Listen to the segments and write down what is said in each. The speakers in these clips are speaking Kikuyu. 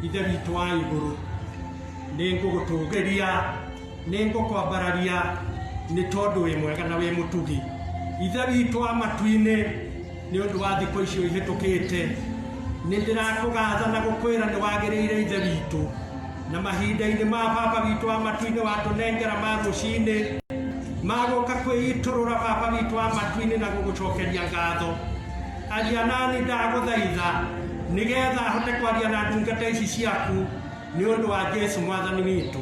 Ithe witũ wa igũrũ, nĩ ngũgũtũgĩria, nĩ ngũkwambararia, nĩ tondũ wĩ mwega na wĩ mũtugi. Ithe witũ wa matu-inĩ, nĩ ũndũ wa thikũ icio ihĩtũkĩte, nĩ ndĩrakũgatha na gũkwĩra nĩ wagĩrĩire Ithe witũ. Na mahinda-inĩ ma Baba witũ wa matu-inĩ watũnengera ma rũcinĩ, ma gũka kwĩitũrũra Baba witũ wa matu-inĩ na gũgũcokeria ngatho. Aria nani ndagũthaitha, nĩgetha hote kwaria na ndungata ici ciaku, nĩ ũndũ wa Jesu Mwathani witũ.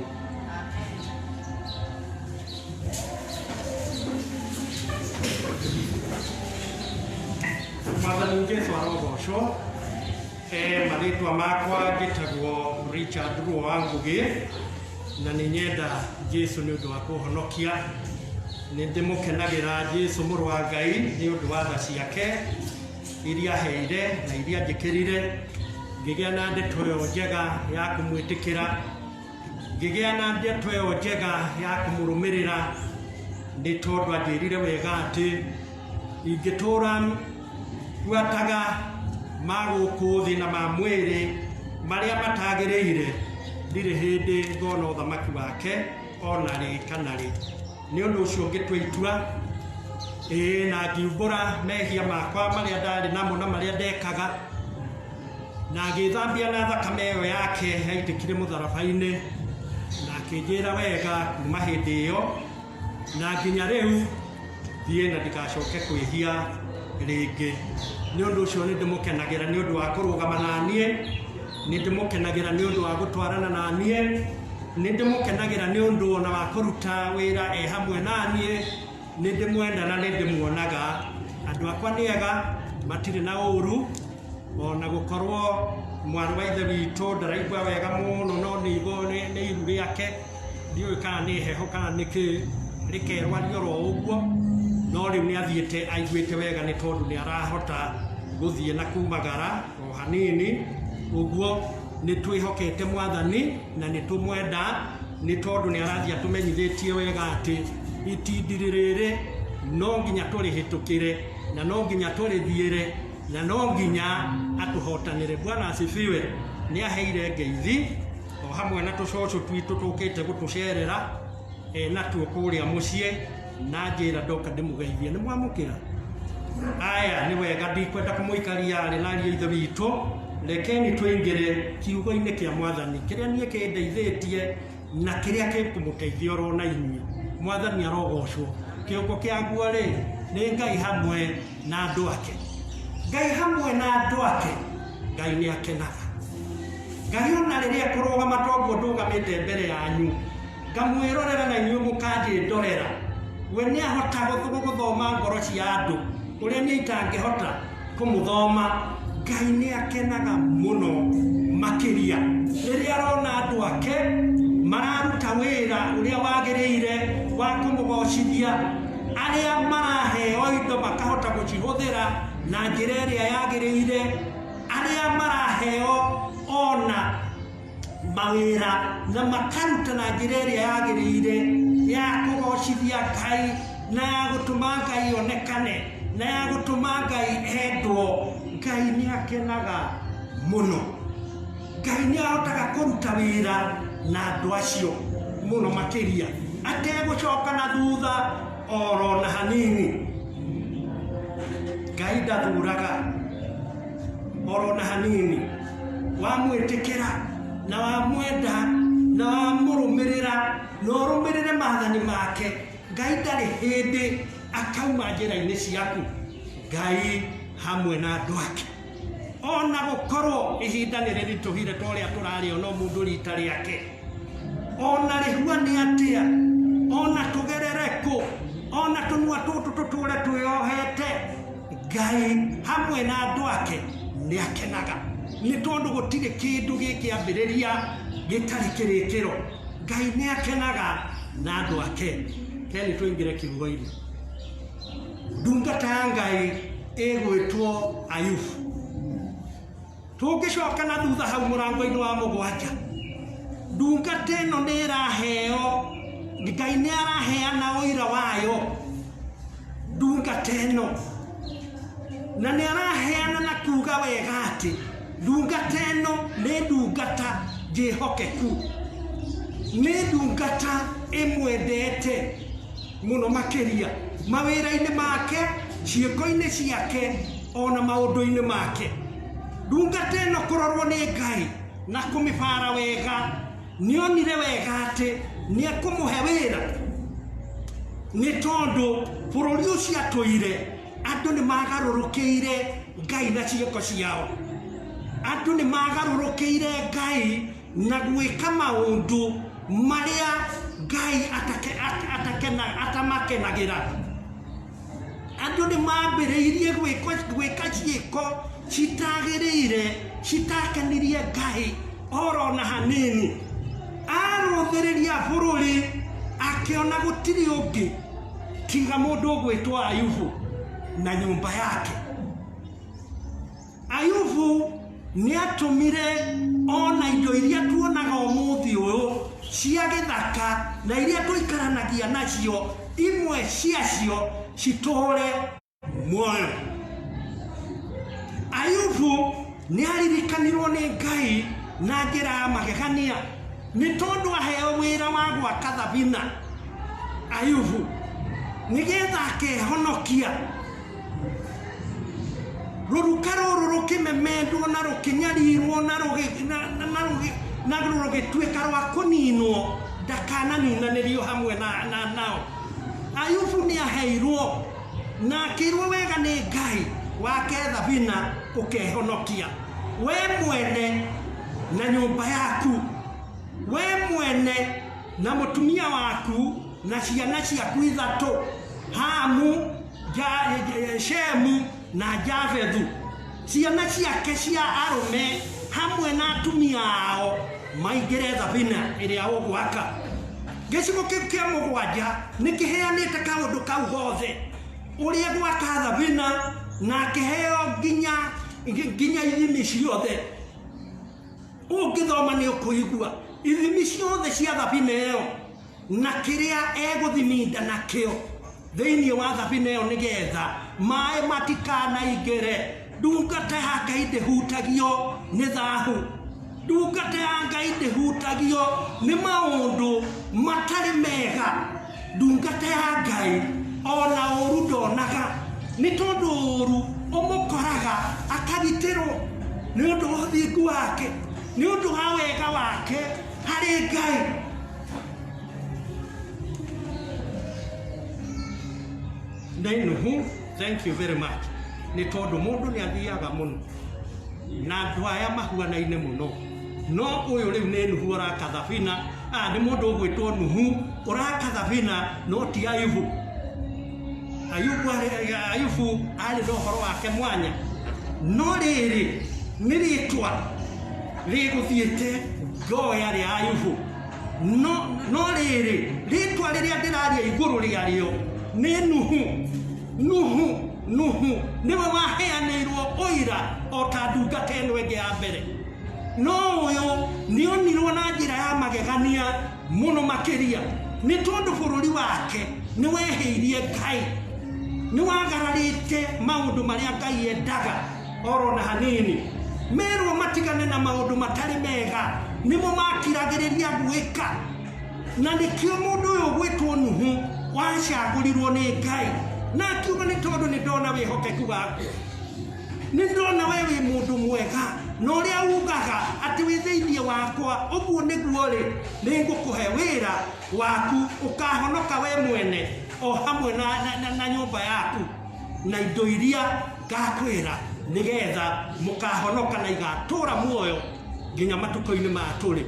Mwathani Jesu arogocwo. Marĩtwa makwa njĩtagwo Richard Ruo wa Ngũgĩ, na nĩ nyenda Jesu nĩ ũndũ wa kũhonokia. Nĩ ndĩmũkenagĩra Jesu mũrũ wa Ngai nĩ ũndũ wa tha ciake iria aheire na iria anjĩkĩrire. Ngĩgĩa na ndeto ĩyo njega ya kũmwĩtĩkĩra, ngĩgĩa na ndeto ĩyo njega ya kũmũrũmĩrĩra, nĩ tondũ anjĩrire wega atĩ ingĩtũra buataga ma gũkũ thĩ na ma mwĩrĩ marĩa matagĩrĩire, ndirĩ hĩndĩ ngona ũthamaki wake ona rĩ kana rĩ. Nĩ ũndũ ũcio ngĩtua itua, ĩĩ, na ngiumbũra mehia makwa marĩa ndarĩ namo na marĩa ndekaga, na agĩthambia na thakame ĩyo yake yaitĩkire mũtharaba-inĩ, na akĩnjĩra wega kuma hĩndĩ ĩyo na nginya rĩu thiĩ na ndigacoke kwĩhia rĩngĩ. Nĩ ũndũ ũcio nĩ ndĩmũkenagĩra nĩ ũndũ wa kũrũgama na niĩ, nĩ ndĩmũkenagĩra nĩ ũndũ wa gũtwarana na niĩ, nĩ ndĩmũkenagĩra nĩ ũndũ ona wa kũruta wĩra e hamwe na niĩ, nĩ ndĩmwenda na nĩ ndĩmuonaga. Andũ akwa nĩ ega, matirĩ na ũru, ona gũkorwo mwarĩ wa ithe witũ ndaraigua wega mũno no nĩ iru rĩake. Ndiũĩ kana nĩ heho kana nĩ kĩ, rĩkerwaria oro ũguo, no rĩu nĩ athiĩte aiguĩte wega nĩ tondũ nĩ arahota gũthiĩ na kumagara o hanini. Ũguo nĩ twĩhokete Mwathani na nĩ tũmwenda nĩ tondũ nĩ arathiĩ atũmenyithĩtie wega atĩ itindirĩ rĩrĩ no nginya tũrĩhĩtũkĩre na no nginya tũrĩthiĩre na no nginya atũhotanĩre. Bwana asifiwe. Nĩ aheire ngeithi o hamwe na tũcũcũ twitũ tũkĩte gũtũcerera natuo kũrĩa mũciĩ, na njĩra ndoka ndĩmũgeithie. Nĩ mwamũkĩra? Aya, nĩ wega, ndikwenda kũmũikaria arĩ na ariũ a ithe witũ. Rekeni tũingĩre kiugo-inĩ kĩa Mwathani kĩrĩa niĩ kĩndeithĩtie na kĩrĩa gĩkũmũteithia oro na inyuĩ. Mwathani arogocwo. Kĩongo kĩaguo rĩ, nĩ Ngai hamwe na andũ ake. Ngai hamwe na andũ ake, Ngai nĩ akenaga. Ngai ona rĩrĩa ekũrũgama toguo ndũgamĩte mbere yanyu, ngamwĩrorera na inyuĩ mũkanjĩndorera, we nĩ ahota gũthoma ngoro cia andũ ũrĩa niĩ itangĩhota kũmũthoma. Ngai nĩ akenaga mũno makĩria rĩrĩa arona andũ ake mararuta wĩra ũrĩa wagĩrĩire wa kũmũgocithia, arĩa maraheo indo makahota gũcihũthĩra na njĩra ĩrĩa yagĩrĩire, arĩa maraheo ona mawĩra na makaruta na njĩra ĩrĩa yagĩrĩire ya kũgocithia Ngai na ya gũtũma Ngai onekane na ya gũtũma Ngai endwo. Ngai nĩ akenaga mũno. Ngai nĩ ahotaga kũruta wĩra na andũ acio mũno makĩria ategũcoka na thutha oro na hanini. Ngai ndathuraga oro na hanini. Wamwĩtĩkĩra na wamwenda na wamũrũmĩrĩra na ũrũmĩrĩre maathani make, Ngai ndarĩ hĩndĩ akauma njĩra-inĩ ciaku. Ngai hamwe na andũ ake. Ona gũkorwo ihinda nĩ rĩritũhire ta ũrĩa tũrarĩona mũndũ rita rĩake, ona rĩhuane atĩa, ona tũgerere kũ, ona tũnua tũtũ tũtũre twĩohete, Ngai hamwe na andũ ake nĩ akenaga, nĩ tondũ gũtirĩ kĩndũ gĩkĩambĩrĩria gĩtarĩ kĩrĩkĩro. Ngai nĩ akenaga na andũ ake. Keni tũingĩre kiugo-inĩ. Ndungata ya Ngai ĩgwĩtwo Ayubu. Tũngĩcoka na thutha hau mũrango-inĩ wa 7, ndungata ĩno nĩ ĩraheo, Ngai nĩ araheana ũira wayo, ndungata ĩno. Na nĩ araheana na kuga wega atĩ, Ndungata ĩno nĩ ndungata njĩhokeku, nĩ ndungata ĩmwendete mũno makĩria mawĩra-inĩ make, ciĩko-inĩ ciake, ona maũndũ-inĩ make. Ndungata ĩno kũrorwo nĩ Ngai na kũmĩbara wega, nĩonire wega atĩ nĩekũmũhe wĩra, nĩ tondũ bũrũri ũcio atũire andũ nĩ magarũrũkĩire Ngai na ciĩko ciao. Andũ nĩ magarũrũkĩire Ngai na gwĩka maũndũ marĩa Ngai atamakenagĩra. Andũ nĩ mambĩrĩirie gwĩka ciĩko citagĩrĩire, citakenirie Ngai oro na hanini. Arũthĩrĩria bũrũri akĩona gũtirĩ ũngĩ tiga mũndũ ũgwĩtwo Ayubu na nyũmba yake. Ayubu nĩ atũmire ona indo iria tuonaga ũmũthĩ ũyũ cia gĩthaka na iria tũikaranagia nacio, imwe ciacio citũre muoyo. Ayubu nĩ aririkanirwo nĩ Ngai na njĩra ya magegania, nĩ tondũ aheo wĩra wa gwaka thabina Ayubu nĩgetha akehonokia. Rũruka rũrũ rũkĩmemendwo na rũkĩnyarirwo na rũgĩtuĩka rwa kũninwo, ndakananinanĩrio hamwe nao. Ayubu nĩ aheirwo na akĩrwo wega nĩ Ngai wake thabina ũkehonokia we mwene na nyũmba yaku, we mwene na mũtumia waku na ciana ciaku ithatũ, Hamu, Shemu na Jafethu. Ciana ciake cia arũme hamwe na atumia ao maingĩre thabina ĩrĩa ũgwaka. Gĩcigo kĩu kĩa mũgwanja nĩ kĩheanĩte kaũndũ kau gothe, ũrĩa gwaka thabina, na akĩheo nginya ithimi ciothe. Ũngĩthoma nĩ ũkũigua ithimi ciothe cia thabina ĩyo na kĩrĩa egũthiminda nakĩo thĩinĩ wa thabina ĩyo nĩgetha maĩ matikanaingĩre. Ndungata ya Ngai ndĩhutagio nĩ thahu. Ndungata ya Ngai ndĩhutagio nĩ maũndũ matarĩ mega. Ndungata ya Ngai ona ũru ndonaga, nĩ tondũ ũru ũmũkoraga akagitĩrwo nĩ ũndũ wa ũthingu wake, nĩ ũndũ wa wega wake harĩ Ngai. Nĩ Nuhu, thank you very much. Nĩ tondũ mũndũ nĩ athiaga mũno na andũ aya mahuanaine mũno, no ũyũ rĩu nĩ Nuhu ũraka thabina. Nĩ mũndũ ũgwĩtwo Nuhu ũraka thabina, no ti Ayubu. Ayubu arĩ na ũhoro wake mwanya, no rĩrĩ nĩ rĩtwa rĩgũthiĩte ngoya rĩa Ayubu. No rĩrĩ, rĩtwa rĩrĩa ndĩraria igũrũ rĩarĩo nĩ Nuhu. Nuhu, Nuhu nĩwe waheanĩirwo ũira o ta ndungata ĩno ĩngĩ ya mbere, no ũyũ nĩonirwo na njĩra ya magegania mũno makĩria, nĩ tondũ bũrũri wake nĩwehĩirie Ngai, nĩwagararĩte maũndũ marĩa Ngai endaga oro na hanini. Merwo matigane na maũndũ matarĩ mega, nĩmo makiragĩrĩria gwĩka. Na nĩkĩo mũndũ ũyũ ũgwĩtwo Nuhu wacagũrirwo nĩ Ngai, na akiuga nĩ tondũ nĩ ndona wĩhokeku waku, nĩ ndona we wĩ mũndũ mwega, na ũrĩa ugaga atĩ wĩ thĩinĩ wakwa ũguo nĩguo rĩ, nĩ ngũkũhe wĩra waku, ũkahonoka we mwene o hamwe na nyũmba yaku na indo iria ngakwĩra, nĩgetha mũkahonoka na igatũra muoyo nginya matukũ-inĩ maya tũrĩ.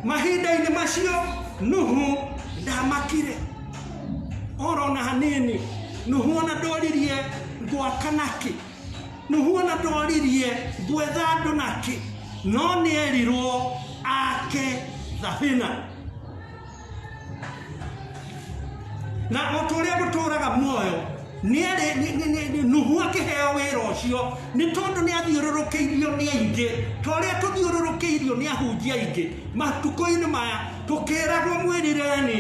Mahinda-inĩ macio Nuhu ndamakire oro na hanini. Nuhu ona ndoririe ngwaka nakĩ, Nuhu ona ndoririe ngwetha andũ nakĩ, no nĩerirwo ake thabina. Na o ta ũrĩa gũtũraga muoyo, Nuhu akĩheo wĩra ũcio, nĩ tondũ nĩ athiũrũrũkĩirio nĩ aingĩ, ta ũrĩa tũthiũrũrũkĩirio nĩ ahunjia aingĩ matukũ-inĩ maya, tũkĩragwo mwĩrireni,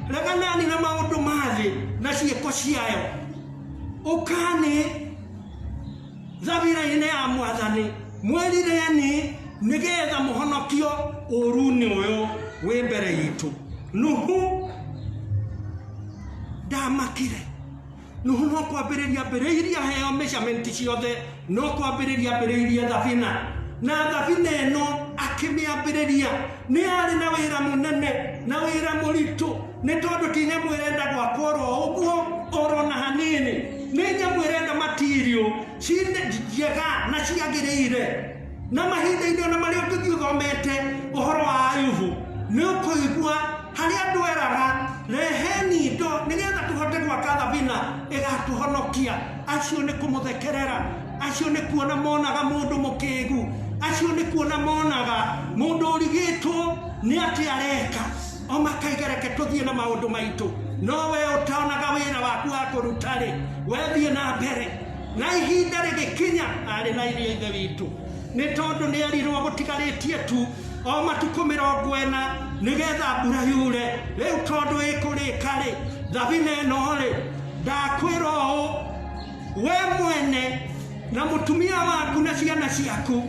reganani na maũndũ ma thĩ na ciĩko ciayo, ũkani thabina-inĩ ya Mwathani. Mwĩrireni nĩgetha mũhonokio ũũru-inĩ ũyũ wĩ mbere itũ. Nuhu ndamakire. Nuhu no kwambĩrĩria ambĩrĩirie aheo measurement ciothe, no kwambĩrĩria ambĩrĩirie thabina. Na thabina ĩno akĩmĩambĩrĩria nĩ yarĩ na wĩra mũnene na wĩra mũritũ, nĩ tondũ ti nyamũ ĩrenda gwakwo oro ũguo oro na hanini. Nĩ nyamũ ĩrenda material njega na ciagĩrĩire. Na mahinda-inĩ ona marĩa ũngĩthiĩ ũthomete ũhoro wa Ayubu, nĩ ũkũigua harĩa andũ eraga reheni indo nĩgetha tũhote gwaka thabina ĩgatũhonokia. Acio nĩ kũmũthekerera, acio nĩ kuona monaga mũndũ mũkĩgu, acio nĩ kuona monaga mũndũ ũrigĩtwo nĩ atĩ areka, o makaiga reke tũthiĩ na maũndũ maitũ. No we ũtonaga wĩra waku wa kũruta-rĩ, we thiĩ na mbere. Na ihinda rĩgĩkinya arĩ na iria ithe witũ, nĩ tondũ nĩ erirwo gũtigarĩtie tu o matukũ 40 nĩgetha mbura yure. Rĩu tondũ ĩkũrĩka-rĩ, thabina ĩno-rĩ, ndakwĩra ũũ, we mwene na mũtumia waku na ciana ciaku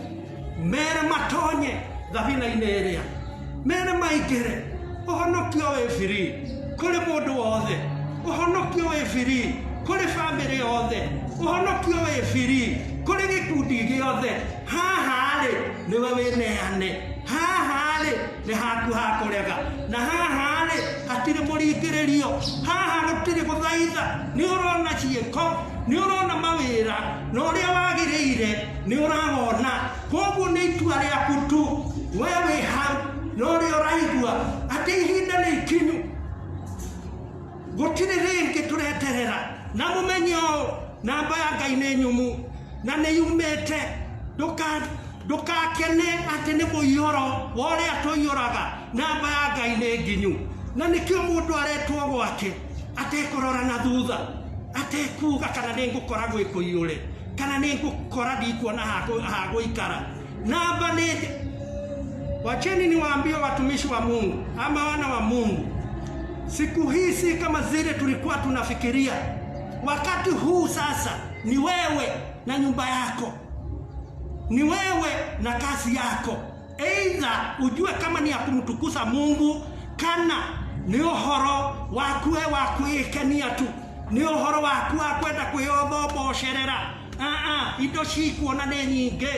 mere matonye thabina-inĩ ĩrĩa, mere maingĩre. Ũhonokio wĩ free kũrĩ mũndũ wothe, ũhonokio wĩ free kũrĩ bamĩrĩ yothe, ũhonokio wĩ free kũrĩ gĩkundi gĩothe. Haha-rĩ nĩwe wĩneane, haha-rĩ nĩ haku ha kũrega, na haha-rĩ hatirĩ mũringĩrĩrio, haha gũtirĩ gũthaitha. Nĩ ũrona ciĩko, nĩ ũrona mawĩra, na ũrĩa wagĩrĩire nĩ ũrawona. Koguo nĩ itua rĩaku tu, we wĩ hau na ũrĩa ũraigua atĩ ihinda nĩ ikinyu, gũtirĩ rĩngĩ tũreterera. Na mũmenye ũũ, namba ya Ngai nĩ nyũmũ na nĩ yumĩte. Ndũkakene atĩ nĩ mũiyũro wa ũrĩa tũiyũraga. Namba ya Ngai nĩ nginyu, na nĩkĩo mũndũ aretwo gwake atekũrora na thutha, atekuga kana nĩ ngũkora gwĩ kũiyũre kana nĩ ngũkora ndikuona ha gũikara. Namba nĩ wacheni niwaambie watumishi wa Mungu ama wana wa Mungu, siku hizi kama zile tulikuwa tunafikiria, wakati huu sasa ni wewe na nyumba yako, ni wewe na kazi yako. Either ujue kama ni ya kumtukuza Mungu kana ni ũhoro waku we wa kwĩkenia tu, nĩ ũhoro waku wa kwenda kwĩyothobocerera. Indo cikuona nĩ nyingĩ,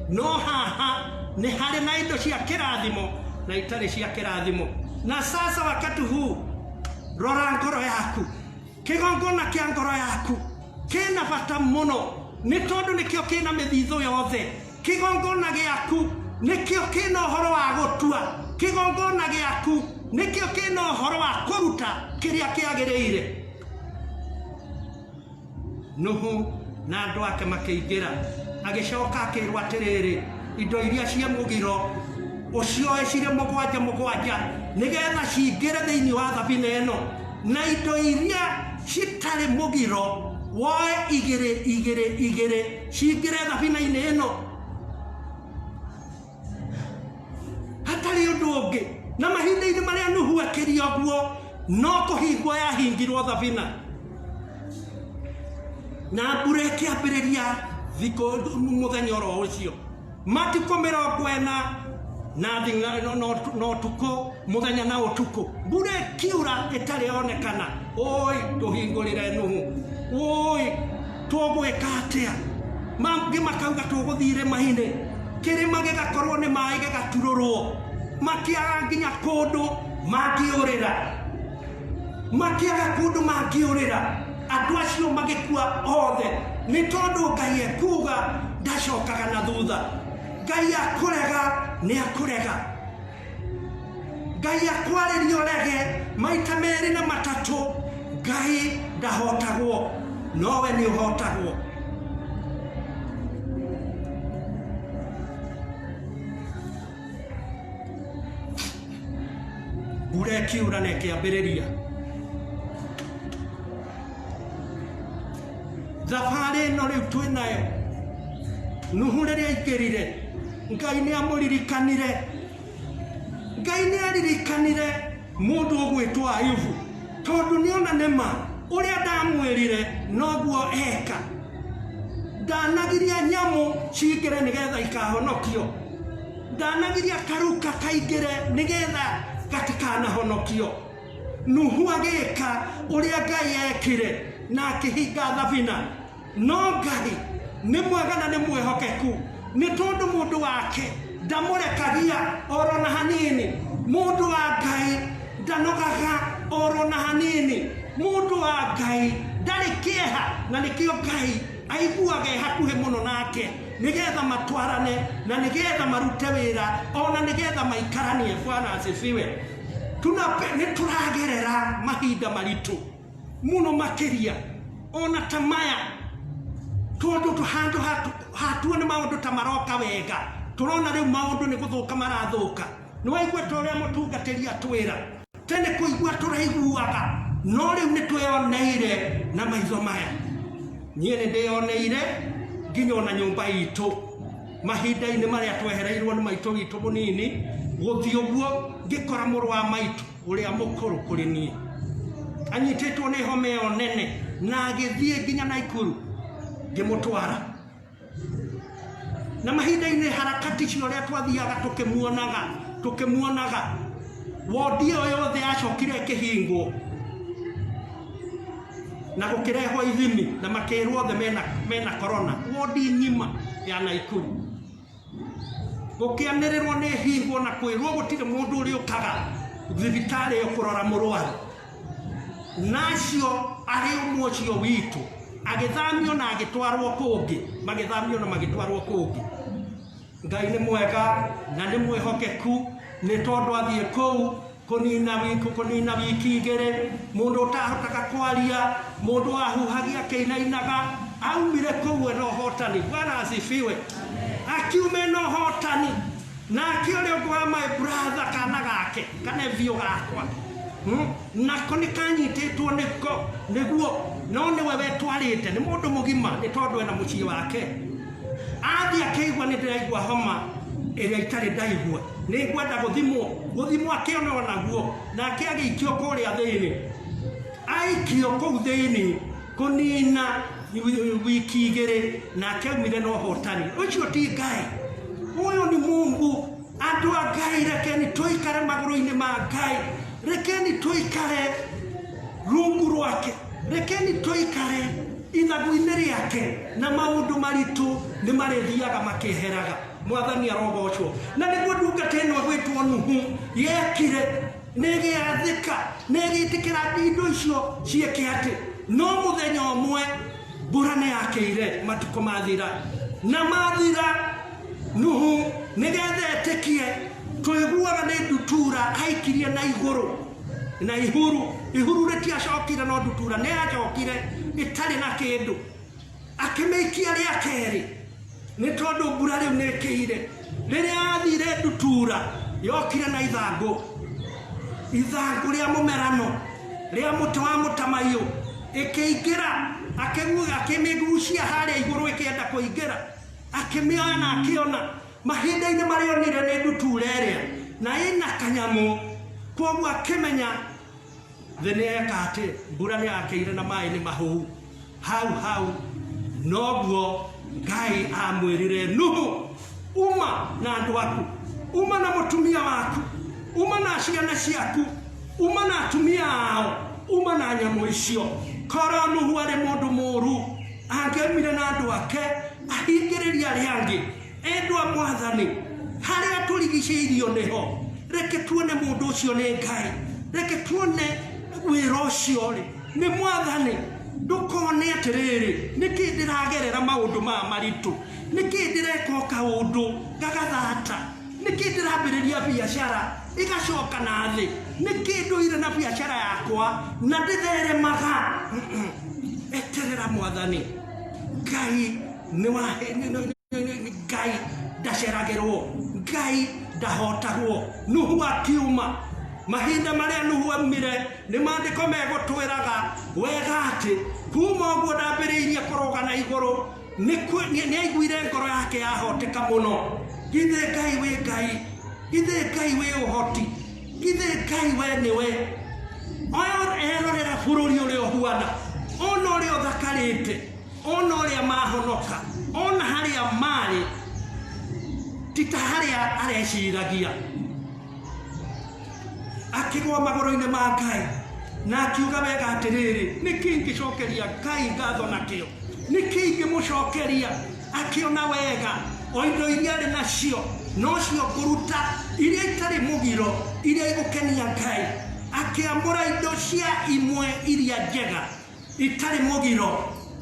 no haha nĩ harĩ na indo cia kĩrathimo na itarĩ cia kĩrathimo. Na sasa wakati huu rora ngoro yaku, kĩgongona kĩa ngoro yaku kĩna bata mũno, nĩ tondũ nĩkĩo kĩna mĩthithũ yothe. Kĩgongona gĩaku nĩkĩo kĩna ũhoro wa gũtua, kĩgongona gĩaku nĩkĩo kĩna ũhoro wa kũruta kĩrĩa kĩagĩrĩire. Nuhu na andũ ake makĩingĩra, agĩcoka akĩrwo atĩrĩrĩ, indo iria cia mũgiro ũcioe cirĩ mũgwanja mũgwanja nĩgetha cingĩre thĩinĩ wa thabina ĩno, na indo iria citarĩ mũgiro woe igĩrĩ igĩrĩ igĩrĩ cingĩre thabina-inĩ ĩno, hatarĩ ũndũ ũngĩ. Na mahinda-inĩ marĩa Nuhu akĩria ũguo, no kũhingwo yahingirwo thabina, na mbura ĩkĩambĩrĩria thikũ mũthenya oro ũcio, matukũ 40 na na ũtukũ, mũthenya na ũtukũ, mbura ĩkiura ĩtarĩ yonekana. Oi, tũhingũrĩre Nuhu, oi, tũgwĩka atĩa? Mangĩ makauga tũgũthiĩ irĩma-inĩ, kĩrĩma gĩgakorwo nĩ maĩ gĩgaturũrwo, makĩaga nginya kũndũ mangĩũrĩra, makĩaga kũndũ mangĩũrĩra. Andũ acio magĩkua othe, nĩ tondũ Ngai ekuga ndacokaga na thutha. Ngai akũrega nĩ akũrega, Ngai akwarĩria ũrege maita merĩ na matatũ, Ngai ndahotagwo, nowe nĩ ũhotagwo. Mbura ĩkiura na ĩkĩambĩrĩria thabarĩ ĩno rĩu twĩ nayo. Nuhu rĩrĩa aingĩrire, Ngai nĩ amũririkanire, Ngai nĩ aririkanire mũndũ ũgwĩtwo Ayubu, tondũ nĩona nĩma ũrĩa ndamwĩrire noguo eka. Ndanagiria nyamũ cingĩre nĩgetha ikahonokio. Ndanagiria karuka kaingĩre nĩgetha gatikanahonokio. Nuhu agĩka ũrĩa Ngai ekire na akĩhinga thabina. No Ngai nĩ mwega na nĩ mwĩhokeku, nĩ tondũ mũndũ wake ndamũrekagia oro na hanini. Mũndũ wa Ngai ndanogaga oro na hanini. Mũndũ wa Ngai ndarĩ kĩeha, na nĩkĩo Ngai aiguaga e hakuhĩ mũno nake, nĩgetha matwarane na nĩgetha marute wĩra ona nĩgetha maikaranie. Bwana asifiwe. Nĩ tũragerera mahinda maritũ mũno makĩria ona ta maya, tondũ handũ hatuo nĩ maũndũ ta maroka wega, tũrona rĩu maũndũ nĩ gũthũka marathũka. Nĩ waigua ta ũrĩa mũtungatĩri atwĩra tene, kũigua tũraiguaga, no rĩu nĩ twĩoneire na maitho maya. Niĩ nĩ ndĩyoneire nginya ona nyũmba itũ mahinda-inĩ marĩa twehereirwo nĩ maitũ witũ mũnini, gũthiĩ ũguo ngĩkora mũrũ wa maitũ ũrĩa mũkũrũ kũrĩ niĩ anyitĩtwo nĩ homa ĩyo nene, na agĩthiĩ nginya Naikuru ngĩmũtwara. Na mahinda-inĩ harakati cia ũrĩa twathiaga tũkĩmuonaga tũkĩmuonaga, wondi ĩyo yothe yacokire ĩkĩhingwo na gũkĩrehwo ithimi na makĩrwo othe mena corona. Wondi ng'ima ya Naikuru gũkĩanĩrĩrwo nĩ hingwo na kwĩrwo gũtirĩ mũndũ ũrĩũkaga thibitarĩ ĩyo kũrora mũrwaru. Nacio arĩ ũmwe ũcio witũ agĩthamio na agĩtwarwo kũngĩ, magĩthamio na magĩtwarwo kũngĩ. Ngai nĩ mwega na nĩ mwĩhokeku, nĩ tondũ athiĩ kũu kũnina wiki, kũnina wiki igĩrĩ, mũndũ ũtahotaga kwaria, mũndũ wahuhagia akĩinainaga, aumire kũu ena ũhotani. Bwana asifiwe. Akiuma ena ũhotani. Nake ũrĩa ũngĩ wa my brother, kana gake kanevio gakwa, nako nĩ kanyitĩtwo nĩko nĩguo, no nĩwe wetwarĩte, nĩ mũndũ mũgima, nĩ tondũ ena mũciĩ wake. Athiĩ akĩigua nĩ ndĩraigua homa ĩrĩa itarĩ ndaigua, nĩ ngwenda gũthimwo. Gũthimwo akĩonwo naguo, nake agĩikio kũrĩa thĩinĩ. Aikio kũu thĩinĩ kũnina wiki igĩrĩ, nake aumire na ũhotani. Ũcio ti Ngai, ũyũ nĩ Mungu. Andũ a Ngai, rekeni tũikare magũrũ-inĩ ma Ngai, rekeni tũikare rungu rwake, rekeni tũikare ithagu-inĩ rĩake, na maũndũ maritũ nĩ marĩthiaga makĩeheraga. Mwathani arogocwo. Na nĩguo ndungata ĩno ĩgwĩtwo Nuhu yekire, nĩ ĩgĩathĩka, nĩ ĩgĩtĩkĩra indo icio ciĩke atĩ. No mũthenya ũmwe mbura nĩ yakĩire, matukũ mathira na mathira, Nuhu nĩgetha etĩkie, tũiguaga nĩ ndutura aikirie na igũrũ na ihuru. Ihuru rĩtiacokire, no ndutura nĩ yacokire ĩtarĩ na kĩndũ. Akĩmĩikia rĩa kerĩ, nĩ tondũ mbura rĩu nĩ ĩkĩire. Rĩrĩa yathire, ndutura yokire na ithangũ, ithangũ rĩa mũmerano rĩa mũtĩ wa mũtamaiyũ, ĩkĩingĩra, akĩmĩgucia harĩa igũrũ, ĩkĩenda kũingĩra, akĩmĩoya na akĩona. Mahinda-inĩ marĩa onire nĩ ndutura ĩrĩa na ĩna kanyamũ, kwoguo akĩmenya thĩ nĩ eka atĩ mbura nĩ yakĩire na maĩ nĩ mahũu. Hau hau noguo Ngai amwĩrire, Nuhu, uma na andũ aku, uma na mũtumia waku, uma na ciana ciaku, uma na atumia ao, uma na nyamũ icio. Korwo Nuhu arĩ mũndũ mũru, angĩaumire na andũ ake ahingĩrĩrie arĩa angĩ. Endwa Mwathani, harĩa tũrigicĩirio nĩho reke tuone mũndũ ũcio nĩ Ngai, reke tuone wĩra ũcio rĩ nĩ Mwathani. Ndũkone atĩrĩrĩ, nĩkĩ ndĩragerera maũndũ maya maritũ? Nĩkĩ ndĩreka o kaũndũ gagathata? Nĩkĩ ndĩrambĩrĩria biacara ĩgacoka na thĩ? Nĩkĩ ndũire na biacara yakwa na ndĩtheremaga? Eterera Mwathani. Ngai nĩ wa Ngai ndaceragĩrwo, Ngai ndahotagwo. Nuhu akiuma. Mahinda marĩa Nuhu aumire, nĩ maandĩko megũtwĩraga wega atĩ kuma ũguo ndambĩrĩirie kũrũga na igũrũ, nĩ aiguire ngoro yake yahoteka mũno. Githĩ Ngai wĩ Ngai? Githĩ Ngai wĩ ũhoti? Githĩ Ngai we nĩwe? Oyo erorera bũrũri ũrĩa ũhuana, ona ũrĩa ũthakarĩte, ona ũrĩa mahonoka. Ona harĩa marĩ ti ta harĩa areciragia. Akĩgwa magũrũ-inĩ ma Ngai na akiuga wega atĩrĩrĩ, nĩkĩ ingĩcokeria Ngai ngatho nakĩo? Nĩkĩ ingĩmũcokeria? Akĩona wega o indo iria arĩ nacio nocio ngũruta, iria itarĩ mũgiro, iria igũkenia Ngai. Akĩamũra indo cia imwe iria njega itarĩ mũgiro,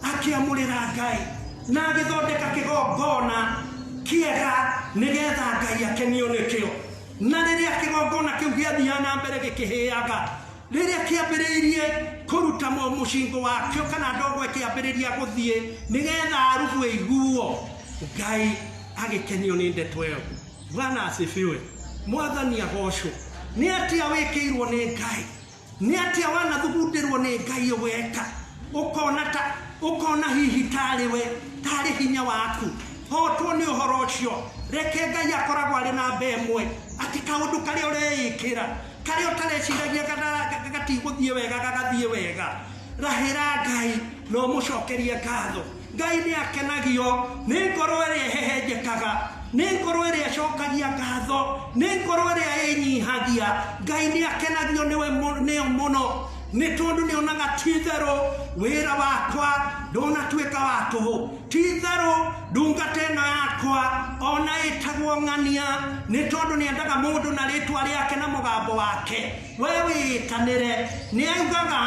akĩamũrĩra Ngai na agĩthondeka kĩgongona kĩega nĩgetha Ngai akenio nĩkĩo. Na rĩrĩa kĩgongona kĩu gĩathiaga na mbere gĩkĩhĩaga, rĩrĩa kĩambĩrĩirie kũruta mũcingo wakĩo kana ndogo ĩkĩambĩrĩria gũthiĩ nĩgetha harubu ĩiguo, Ngai agĩkenio nĩ ndeto ĩyo. Bwana asifiwe. Mwathani agocwo. Nĩ atĩa wĩkĩirwo nĩ Ngai? Nĩ atĩa wanathugundĩrwo nĩ Ngai ũgeka? Ũkona ta ũkona hihi tarĩ we, tarĩ hinya waku. Hotwo nĩ ũhoro ũcio. Reke Ngai akoragwo arĩ namba ĩmwe, atĩ kaũndũ karĩa ũreĩkĩra, karĩa ũtareciragia gatigũthiĩ wega gagathiĩ wega. Rahĩra Ngai na ũmũcokerie ngatho. Ngai nĩ akenagio nĩ ngoro ĩrĩa ĩhehenjekaga, nĩ ngoro ĩrĩa ĩcokagia ngatho, nĩ ngoro ĩrĩa ĩnyihagia. Ngai nĩ akenagio nĩwe nĩyo mũno, nĩ tondũ nĩ onaga ti itherũ wĩra wakwa ndũnatuĩka wa tũhũ, ti itherũ ndungata ĩno yakwa ona ĩtagwo ng'ania, nĩ tondũ nĩ endaga mũndũ na rĩtwa rĩake na mũgambo wake. We wĩĩtanĩre. Nĩ augaga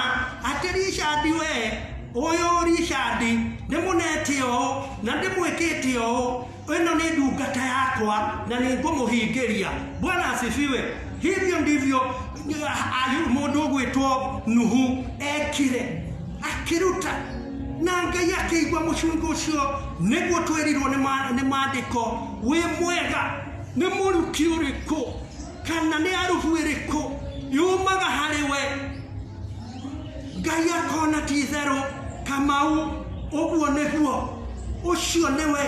atĩ Richard, we ũyũ Richard ndĩmũnete ũũ na ndĩmwĩkĩte ũũ, ĩno nĩ ndungata yakwa na nĩ ngũmũhingĩria. Bwana asifiwe. Hivyo ndivyo mũndũ ũgwĩtwo Nuhu ekire, akĩruta na Ngai akĩigua mũcungo ũcio. Nĩguo twĩrirwo nĩ maandĩko wĩ mwega. Nĩ mũruki ũrĩkũ kana nĩ harubu ĩrĩkũ yumaga harĩ we Ngai akona ti itherũ Kamau ũguo nĩguo, ũcio nĩwe,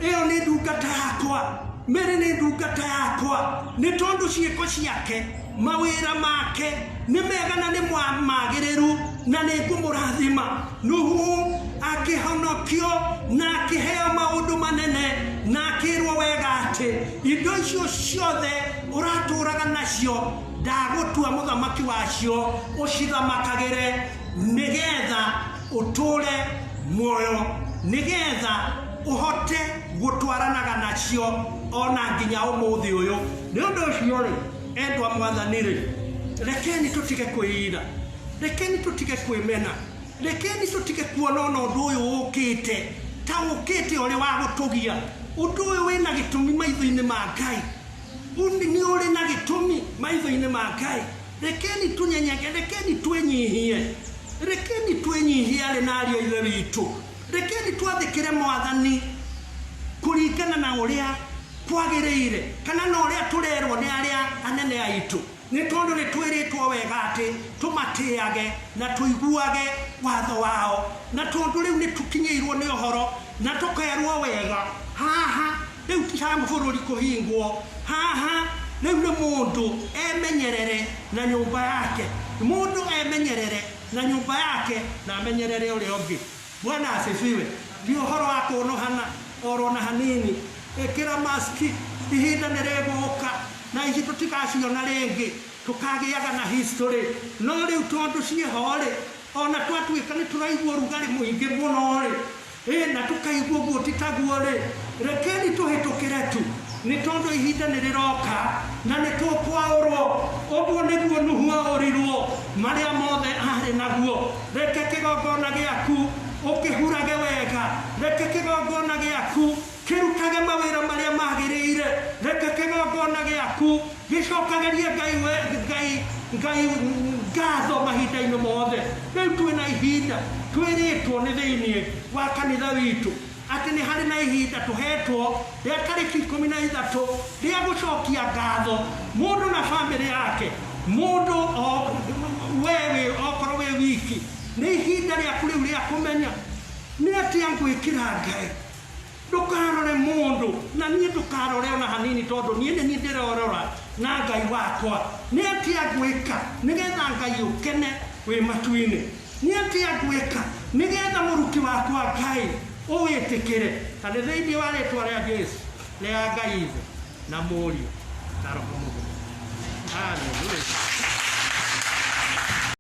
ĩyo nĩ ndungata yakwa, Mary nĩ ndungata yakwa, nĩ tondũ ciĩko ciake, mawĩra make nĩ mega na nĩ magĩrĩru na nĩ ngũmũrathima. Nuhu akĩhonokio na akĩheo maũndũ manene na akĩrwo wega atĩ indo icio ciothe ũratũraga nacio ndagũtua mũthamaki wacio, ũcithamakagĩre nĩgetha ũtũre muoyo, nĩgetha ũhote gũtwaranaga nacio ona nginya ũmũthĩ ũyũ. Nĩ ũndũ ũcio rĩ, endwa Mwathani rĩ, rekeni tũtige kwĩira, rekeni tũtige kwĩmena, rekeni tũtige kuona ona ũndũ ũyũ ũkĩte ta ũkĩte ũrĩ wa gũtũgia. Ũndũ ũyũ wĩna gĩtũmi maitho-inĩ ma Ngai, nĩ ũrĩ na gĩtũmi maitho-inĩ ma Ngai. Rekeni tũnyenyeke, rekeni twĩnyihie, rekeni twĩnyihie arĩ na ariũ a Ithe witũ, rekeni twathĩkĩre Mwathani kũringana na ũrĩa kwagĩrĩire kana na ũrĩa tũrerwo nĩ arĩa anene aitũ, nĩ tondũ nĩ twĩrĩtwo wega atĩ tũmatĩage na tũiguage watho wao. Na tondũ rĩu nĩ tũkinyĩirwo nĩ ũhoro na tũkerwo wega, haha rĩu ti ha bũrũri kũhingwo, haha rĩu nĩ mũndũ emenyerere na nyũmba yake, mũndũ emenyerere na nyũmba yake na amenyerere ũrĩa ũngĩ. Bwana asifiwe. Ti ũhoro wa kũnũhana oro na hanini. Ĩkĩra maski, ihinda nĩ rĩgũka na ici tũtigaciona rĩngĩ, tũkagĩaga na history. No rĩu tondũ ciĩho rĩ, ona twatuĩka nĩ tũraigua ũrugarĩ mũingĩ mũno rĩ, na tũkaigua ũguo ti taguo rĩ, rekeni tũhĩtũkĩre tu, nĩ tondũ ihinda nĩ rĩroka na nĩ tũkwaũrwo. Ũguo nĩguo Nuhu aũrirwo marĩa mothe arĩ naguo. Reke kĩgongona gĩaku ũkĩhurage wega, reke kĩgongona gĩaku kĩrutage mawĩra marĩa magĩrĩire, reke kĩgongona gĩaku gĩcokagĩrie Ngai Ngai Ngai ngatho mahinda-inĩ mothe. Rĩu twĩna ihinda twĩrĩtwo nĩ thĩinĩ wa kanitha witũ atĩ nĩ harĩ na ihinda tũhetwo rĩa tarĩki 13 rĩa gũcokia ngatho mũndũ na bamĩrĩ yake, mũndũ we wĩ okorwo wĩ wiki, nĩ ihinda rĩaku rĩu rĩa kũmenya nĩ atĩa ngwĩkĩra Ngai. Ndũkarore mũndũ na niĩ ndũkarore ona hanini, tondũ niĩ nĩ niĩ ndĩrorora na Ngai wakwa. Nĩ atĩa ngwĩka nĩgetha Ngai ũkene wĩ matu-inĩ? Nĩ atĩa ngwĩka nĩgetha mũruki wakwa Ngai Ũwĩtĩkĩre ta nĩ thĩinĩ wa rĩtwa rĩa Jesu, rĩa Ngai Ithe na Mũriũ na Roho.